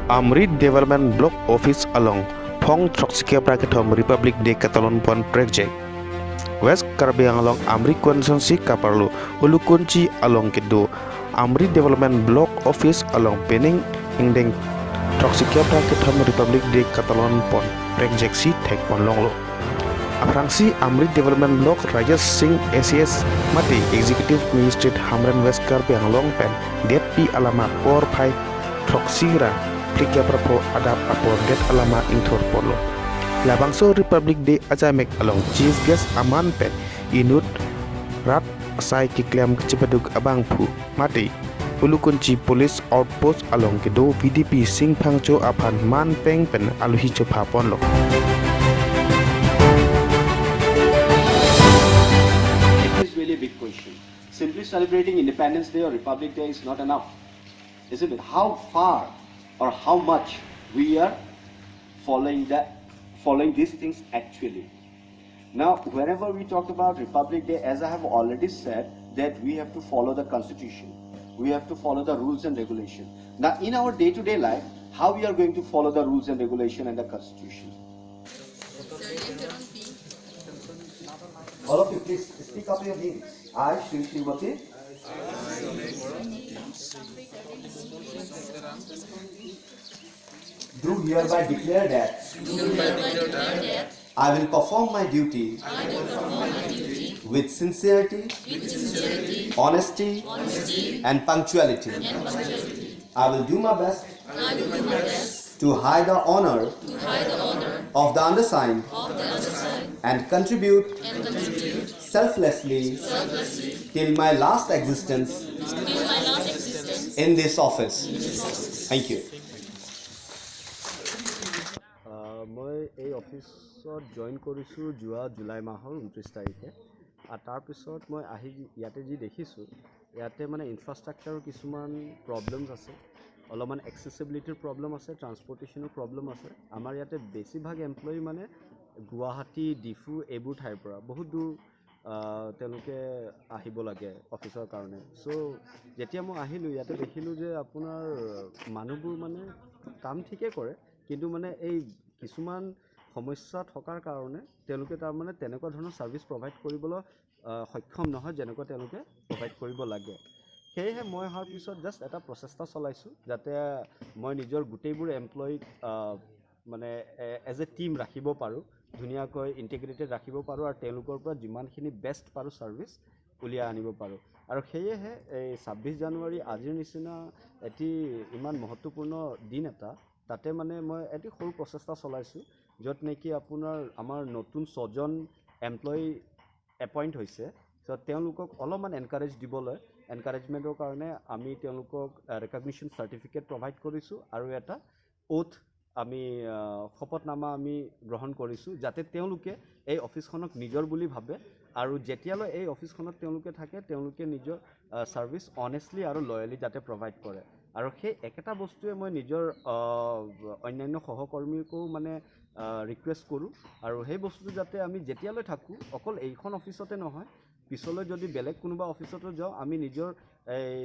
Amrit Development Block Office along Phong Throksike Prakithom Republic Day Katalon Pon Project West Karbi Anglong Amri Constituency Kaparlu Ulukunchi along Kedu Amri Development Block Office along Pening Ingdeng Throksike Prakithom Republic Day Katalon Pon Project si Thek Pon Longlo Afrangsi Amrit Development Block Rajesh Singh ACS Mati Executive Magistrate Hamren West Karbi Anglong Pen Det P Alama Por Phai Throksira Plikya Prapo Adap Apor Det Alama Ingthor Polo Labangso Republic Day Ajamek along Chief Guest Aman Pen Inut Rat Sai Kiklam Chipaduk Abang Phu Mati Ulukunchi Police Outpost along Kedo VDP Singh Phangcho Aphan Man Peng Pen Aluhi Chopha Ponlo. It is really a big question. Simply celebrating Independence Day or Republic Day is not enough, isn't it? How far or how much we are following these things actually. Now, whenever we talk about Republic Day, as I have already said, that we have to follow the Constitution, we have to follow the rules and regulation. Now, in our day-to-day life, how we are going to follow the rules and regulation and the Constitution? All of you, please speak up your names. I, Shri Srimati, do hereby declare that I will perform my duty with sincerity, honesty, and punctuality. I will do my best to hide the honor of the undersigned and contribute selflessly till my last existence in this office. Thank you. মই এই অফিচত join কৰিছোঁ যোৱা July মাহৰ 29 তাৰিখে আৰু তাৰপিছত মই আহি ইয়াতে যি দেখিছোঁ, ইয়াতে মানে ইনফ্ৰাষ্ট্ৰাকচাৰৰ কিছুমান প্ৰব্লেমছ আছে, অলপমান এক্সেচিবিলিটিৰ প্ৰব্লেম আছে, ট্ৰান্সপৰ্টেশ্যনৰ প্ৰব্লেম আছে। আমাৰ ইয়াতে বেছিভাগ এমপ্লয়ী মানে গুৱাহাটী, ডিফু এইবোৰ ঠাইৰ পৰা বহুত দূৰ তেওঁলোকে আহিব লাগে অফিচৰ কাৰণে। চ' যেতিয়া মই আহিলোঁ ইয়াতে দেখিলোঁ যে আপোনাৰ মানুহবোৰ মানে কাম ঠিকেই কৰে, কিন্তু মানে এই কিছুমান সমস্যা থকাৰ কাৰণে তেওঁলোকে তাৰমানে তেনেকুৱা ধৰণৰ ছাৰ্ভিচ প্ৰভাইড কৰিবলৈ সক্ষম নহয় যেনেকুৱা তেওঁলোকে প্ৰভাইড কৰিব লাগে। সেয়েহে মই অহাৰ পিছত জাষ্ট এটা প্ৰচেষ্টা চলাইছোঁ যাতে মই নিজৰ গোটেইবোৰ এমপ্লয়ীক মানে এজ এ টীম ৰাখিব পাৰোঁ, ধুনীয়াকৈ ইণ্টিগ্ৰেটেড ৰাখিব পাৰোঁ আৰু তেওঁলোকৰ পৰা যিমানখিনি বেষ্ট পাৰোঁ ছাৰ্ভিচ উলিয়াই আনিব পাৰোঁ। আৰু সেয়েহে এই 26 জানুৱাৰী আজিৰ নিচিনা এটি ইমান মহত্বপূৰ্ণ দিন এটা, তাতে মানে মই এটি সৰু প্ৰচেষ্টা চলাইছোঁ য'ত নেকি আপোনাৰ আমাৰ নতুন 6জন এমপ্লয়ী এপইণ্ট হৈছে। চ' তেওঁলোকক অলপমান এনকাৰেজ দিবলৈ, এনকাৰেজমেণ্টৰ কাৰণে আমি তেওঁলোকক ৰেকগনিশ্যন চাৰ্টিফিকেট প্ৰভাইড কৰিছোঁ আৰু এটা অ'থ আমি শপতনামা আমি গ্ৰহণ কৰিছোঁ যাতে তেওঁলোকে এই অফিচখনক নিজৰ বুলি ভাবে আৰু যেতিয়ালৈ এই অফিচখনত তেওঁলোকে থাকে তেওঁলোকে নিজৰ ছাৰ্ভিচ অনেষ্টলি আৰু লয়েলি যাতে প্ৰভাইড কৰে। আৰু সেই একেটা বস্তুৱে মই নিজৰ অন্যান্য সহকৰ্মীকো মানে ৰিকুৱেষ্ট কৰোঁ আৰু সেই বস্তুটো যাতে আমি যেতিয়ালৈ থাকোঁ অকল এইখন অফিচতে নহয়, পিছলৈ যদি বেলেগ কোনোবা অফিচতো যাওঁ আমি নিজৰ এই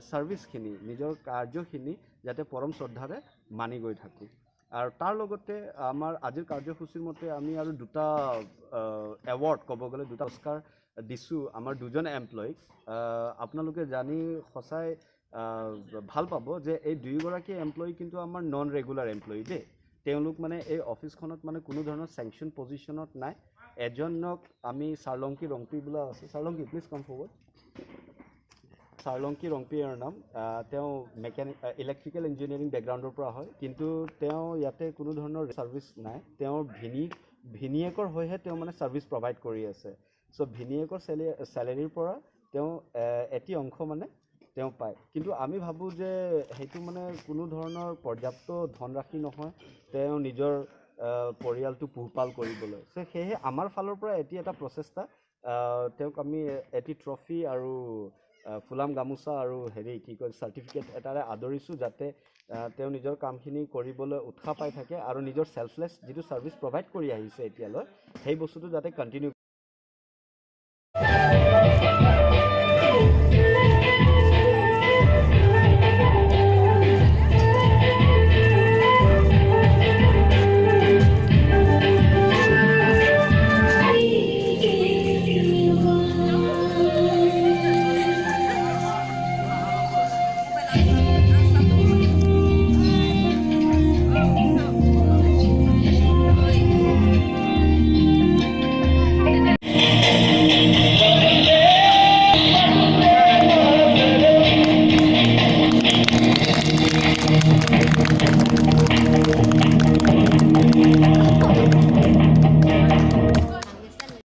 ছাৰ্ভিচখিনি, নিজৰ কাৰ্যখিনি যাতে পৰম শ্ৰদ্ধাৰে মানি গৈ থাকোঁ। আৰু তাৰ লগতে আমাৰ আজিৰ কাৰ্যসূচীৰ মতে আমি আৰু দুটা এৱাৰ্ড, ক'ব গ'লে দুটা পুৰস্কাৰ দিছোঁ আমাৰ দুজন এমপ্লয়ীক। আপোনালোকে জানি সঁচাই ভাল পাব যে এই দুয়োগৰাকী এমপ্লয়ী কিন্তু আমাৰ নন ৰেগুলাৰ এমপ্লয়ী দেই। তেওঁলোক মানে এই অফিচখনত মানে কোনো ধৰণৰ চেংকশ্যন পজিশ্যনত নাই। এজনক আমি চাৰলংকি ৰংপি বোলা আছে, চাৰলংকি প্লিজ কাম ফৰৱাৰ্ড। চাৰলংকি ৰংপিৰ নাম, তেওঁ ইলেক্ট্ৰিকেল ইঞ্জিনিয়াৰিং বেকগ্ৰাউণ্ডৰ পৰা হয়, কিন্তু তেওঁ ইয়াতে কোনো ধৰণৰ ছাৰ্ভিচ নাই। তেওঁৰ ভিনীয়েকৰ হৈহে তেওঁ মানে ছাৰ্ভিচ প্ৰভাইড কৰি আছে। চ' ভিনীয়েকৰ চেলেৰীৰ পৰা তেওঁ এটি অংশ মানে তেওঁ পায়, কিন্তু আমি ভাবোঁ যে সেইটো মানে কোনো ধৰণৰ পৰ্যাপ্ত ধনৰাশি নহয় তেওঁ নিজৰ পৰিয়ালটো পোহপাল কৰিবলৈ। চ' সেয়েহে আমাৰ ফালৰ পৰা এটি এটা প্ৰচেষ্টা, তেওঁক আমি এটি ট্ৰফি আৰু ফুলাম গামোচা আৰু হেৰি কি কয় চাৰ্টিফিকেট এটাৰে আদৰিছোঁ যাতে তেওঁ নিজৰ কামখিনি কৰিবলৈ উৎসাহ পাই থাকে আৰু নিজৰ চেল্ফলেছ যিটো ছাৰ্ভিচ প্ৰভাইড কৰি আহিছে এতিয়ালৈ সেই বস্তুটো যাতে কণ্টিনিউ